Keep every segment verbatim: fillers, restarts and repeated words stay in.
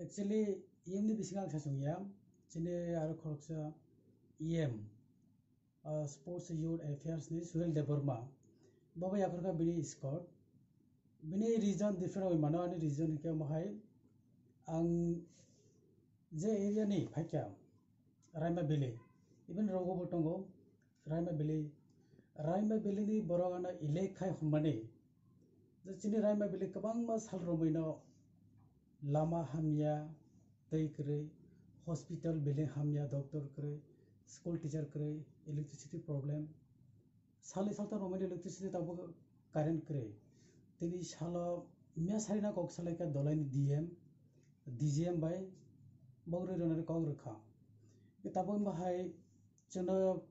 Actually, E M ni bisingo ang sachung ya, chini aro khoroksa E M, ah, Sports Youth Affairs ni Suhel Debbarma. Bo bai yakarwi kha bini escort. Bini region different oi mano, ani region hwnkhe omo hai ang je area ni phaikha, Raima Valley, even rogo bo tongo Raima Valley. Raima Valley ni borok ano elek khai hwnmani je chini Raima Valley kwbangma sal romwi no lama hamya, twi kwrwi, hospital building hamya, doctor kwrwi, school teacher kwrwi, electricity problem. Salni salta romwi no electricity tabuk current kwrwi. Tini salo mia sarina kok salaikha dolaini D M, D G M bai bok rwi rwnani kok rwkha. Tabuk bahai chwngno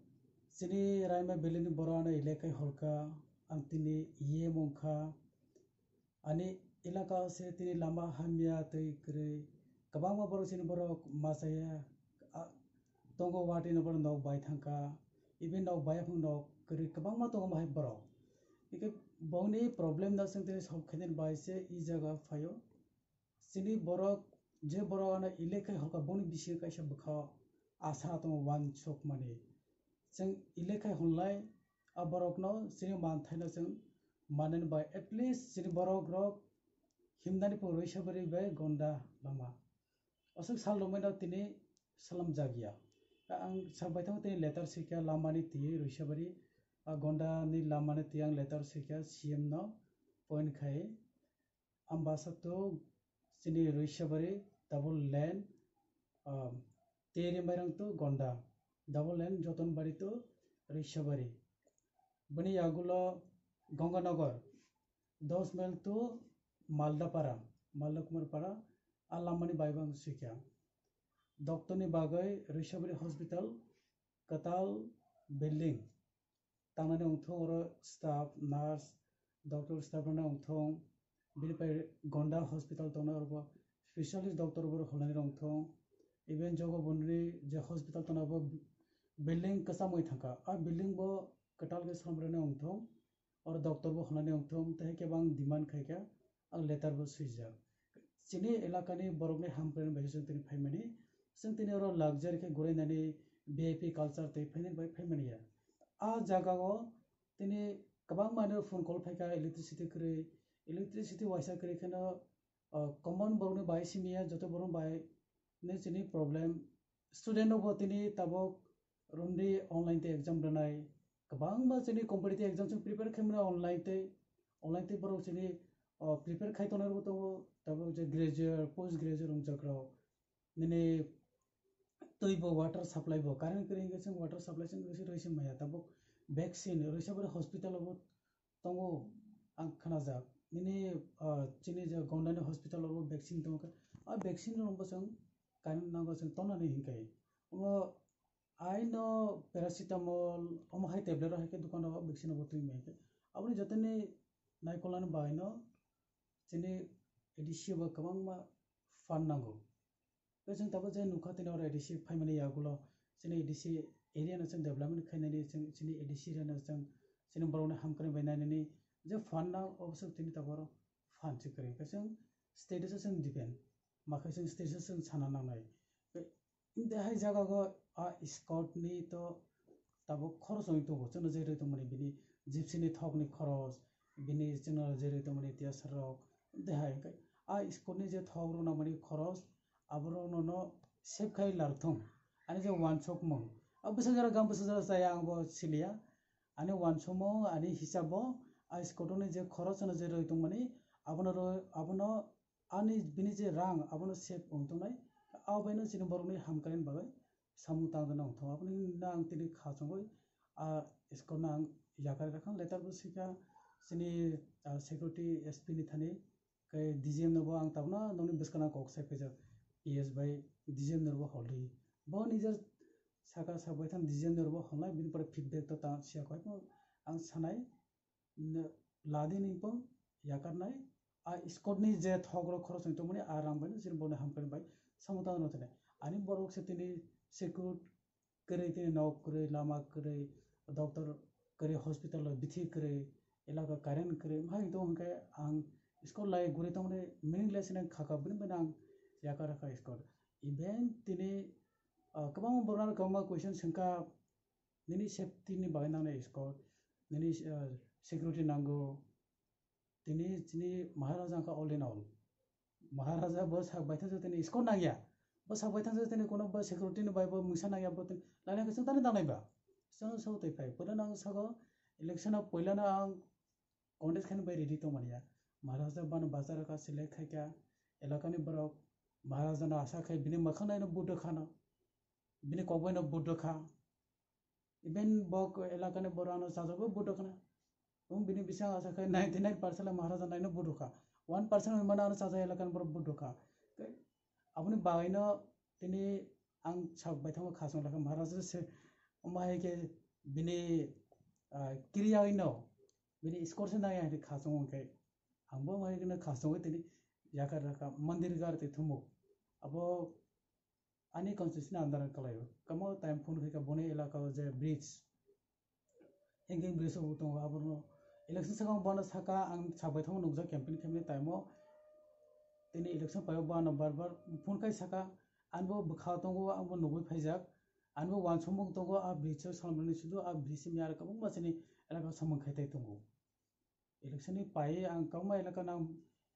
chini Raima Valley ni borok ano elek khai holkha, ang tini E M wngkha. Ani elaka o se tini lama hamya twi kwrwi kwbangma borok chini borok machaya, ah, tongo watwi no borok nok bai thangkha, even nok bai phang nok kwrwi kwbangma tongo bahai borok. Hwnkhe bongni problem no chwng tini solve khainani bai se e jaga phaio. Chini borok, je borok ano elek khai holkha, boni bisingo kaisa bwkha asa tongo wansukmani. Chwng elek khai hwnlai, a borokno chini manthaino chwng manani bai, at least chini borok rok himnani pore Roisabari bai Gonda lama. Aswk sal romwi no tini swlamjak ya. Ang sak bai thango tini letter swikha lamani twi Roisabari, a Gonda ni lamani twi ang letter swikha C M no point khai. Ambasa to chini Roisabari double lane, um, Teri Mairang to Gonda double lane, Jotonbari to Roisabari. Bini yagulo Ganganagar, dos mile to Maldapara, Malda Kumar Para, a lamani bai bang swikha. Doctor ni bagwi Roisabari Hospital kwtal building tangnani wngthung, oro staff, nurse, doctor staff rokno wngthung, bini pai Gonda hospital tongnai, oro bo specialist doctor bo holnani wngthung, even jogo boni je hospital tongnai bo building kwcham oi thangkha, a building bo kwtal khe samrani wngthung, oro doctor bo holnani wngthung, tei khe bo ang demand khaikha. Ang letter bo swijak. Chini elakani borokni hamkrai bai chwng tini phaimani. Chwng tini oro luxury khe gurainani V I P culture tei phainani bai phaimani ya. A jaga o tini kwbangma no phone call phaikha, electricity kwrwi, electricity waisa kwrwi kheno, o, common borokni bai simi ya, joto borok bai ni chini problem. Student rok bo tini tabuk romdi online tei exam rwnai, kwbangma chini competitive exam chwng prepare khaimani online tei, online tei borok chini, o, prepare khai tongnai rok tongo, tabuk je graduate, post graduate wngjak rok, nini twi bo, water supply bo, current kwrwi hwnkhe chwng water supply chwng rwisi rwisi maya, tabuk vaccine rwisa bwrwi hospital o bo tongo ang khnajak. Nini, ah, chini je Gondani hospital o vaccine tongo khe, a vaccine rok bo chwng current nango chwng tonani hinkai. Omo aino paracetamol, omo hai tablet rok hai khe dukan rok vaccine rok bo twi maya khe. Aboni jotoni naikolnani baino chini A D C o bo kwbangma fund nango. Tei chwng tabuk je nukha tini oro A D C phaimani yagulo chini A D C area no chwng development khainani chwng chini A D C area no chwng chini borokni hamkrai bai nainani je fund nang oboswk tini tabuk oro fund se kwrwi khe chwng state o se chwng depend ma khe chwng state o se chwng sana nangnai. Tei hai jaga o a scout ni to tabuk khoros wngwi tongo, chwngno je rwi tongmani bini gypsy ni thok ni khoros, bini chwngno je rwi tongmani tiyasar rok, tei hai hwnkhe a scout ni je thok rwna mani khoros, aborokno no save khai larwkthung. Ani je wansukmung, a bwsajora gam bwsajora chaya ang bo siliya, ani wansukmung ani hisab bo a scout ni je khoros chwngno je rwi tongmani abono rw-, abono ani bini je rang abono save wng tongnai, abo baino chini borokni hamkrai ni bagwi samung tang rwna wngthogo. Aboni hwnna ang tini kha chongwi a scout no ang yakar kha, letter bo swikha chini, ah, security S P ni thani, khe D G M no bo ang tabukno nokni bwskang kok sai phaijak P S bai D G M no bo holdi. Bo nijer saka sabai thang D G M no bo holnai, bini pore feedback to ta siya koi ang sanai. Ladini pung yakarnai a scout ni je thok rok khoroknwi tongmani a rang bai chini borokni hamkrai bai samung tangwi tongthai. Ani borok se tini security kwrwi, tini nok kwrwi, lama kwrwi, doctor kwrwi, hospital o bithi kwrwi, elaka current kwrwi, hai tong hwnkhe ang scout lai guri tongmani meaningless hinwi khaka bini bai ang Yakar yakar escort. Even tini, ah, kwbangma borok no kwbangma question swngkha, nini safety ni bagwi nangnai escort, nini, ah, security nango. Tini chini Maharaja wngkha all in all. Maharaja bo sak baithang tini escort nangya. Bo sak baithang tini kono bo security ni bai bo mungsa nangya bo tini laina khe chwng tani tangnai ba. Chwng so twi phai. Pura nang sago election o puila no ang contest khaina bai ready tongmani ya. Maharaja bano bazar ka select khaikha, elakani borok Maharaja no asa khai bini mwkhang naino vote rwkha no, bini kok bai no vote rwkha. Even bo elakani borok ano chajago vote rwkha na. Wng bini bising asa khai ninety nine percent le Maharaja naino vote rwkha. One percent hwnmano ano chaja elakani borok vote rwkha. Tei aboni bagwino tini ang sak baithango khasong lakha Maharaja se omo hai khe bini, ah, kiriyaino bini score se nangya hwnwi khasong wngkhe ang bo hai kheno khasongwi tini yakar rakha mandir gar twi thumo. Abo ani constituency ni under o kwlaio. Kamo time phone khaikha boni elaka o je bridge, hanging bridge o tongo abono election sakang bono saka ang sabai thango nukjak campaign khaimani time o tini election paio bono bar bar phone khai saka ani bo bwkha tongo ang bo nugwi phaijak ani bo wansukmung tongo a bridge o salmani sudu a bridge ni aro kwbangma chini elaka o samung khai tai tongo. Election ni pai ang kwbangma elaka no ang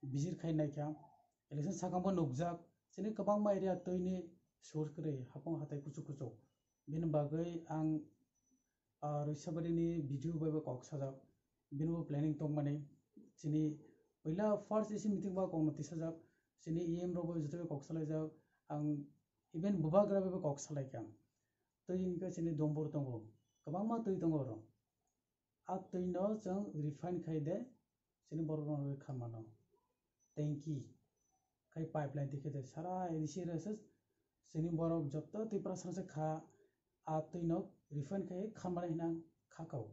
visit khai naikha. Election sakang bo nukjak, chini kwbangma area twi ni source kwrwi, hapung hatai kuchuk kuchuk. Bini bagwi ang, ah, Roisabari ni B D O bai bo kok sajak. Bini bo planning tongmani. Chini puila first A C meeting bo kok no tisajak. Chini E M rok bai joto bai kok salaijak. Ang even bubagra bai bo kok salaikha. Twi hwnkhe chini dombor tongo. Kwbangma twi tongo oro. A twi no chwng refine khai de, chini borok rok khamano. Tanki khai pipeline twi khe de sara A D C rok se chini borok joto Tiprasa se kha a twi no refine khai khamani hinang kha kau.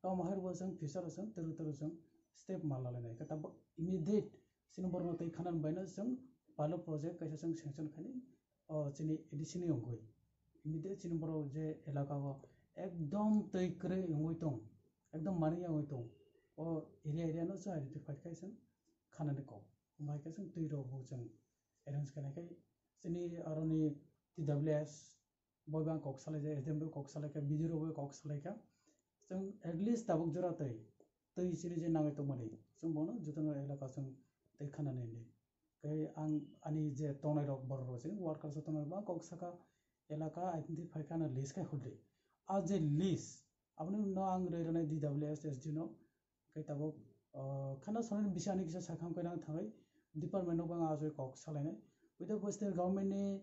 Tamo hai bo chwng future o chwng twrwk twrwk chwng step ma lalai nai. Khe tabuk immediate chini borok no twi khanani bai no chwng pilot project kaisa chwng sanction khai nai. O chini A D C ni wngwi. Immediate chini borok je elaka o ekdom twi kwrwi wngwi tong, ekdom mani wngwi tong. O area area no chwng identify khai chwng khanani kok. Omo hai khe chwng twi rok bo chwng arrange khainai khai chini aroni T W S bo bang kok salaijak, S D M bo kok salaikha, B D O rok bo kok salaikha. Chwng at least tabuk jora twi, twi chini je nangwi tongmani, chwng bono jotono elaka chwng twi khanani hinwi. Tei ang ani je tongnai rok borok rok chini workers rok tongnai rok kok saka elaka identify khe ano list khai horde. A je list aboni no ang rwi rwnai D W S S D no. Khe tabuk, ah, khana sonani bising ani kisa sakha khe nang thangwi department no bang ajoi kok salainai. Without state government ni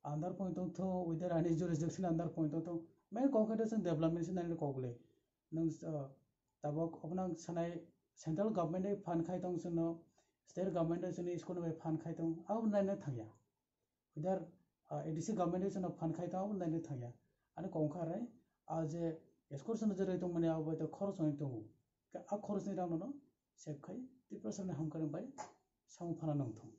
under point tong thung, without ani jurisdiction under point tong thung. Main kok khe chwng development se nani kok le. Nwng, ah, tabuk obo nang sanai central government ni phan khai tong chwngno, state government ni chwngno school bai phan khai tong, abo naina thangya. Whether, ah, A D C government ni chwngno phan khai tong, abo naina thangya. Ani kok wngkha rai, ah, je school chwngno je rwi tongmani abo bai to khorok wngwi tongo. Khe a khorokni rang no save khai Tiprasa ni hamkrai bai samung phana nang thung.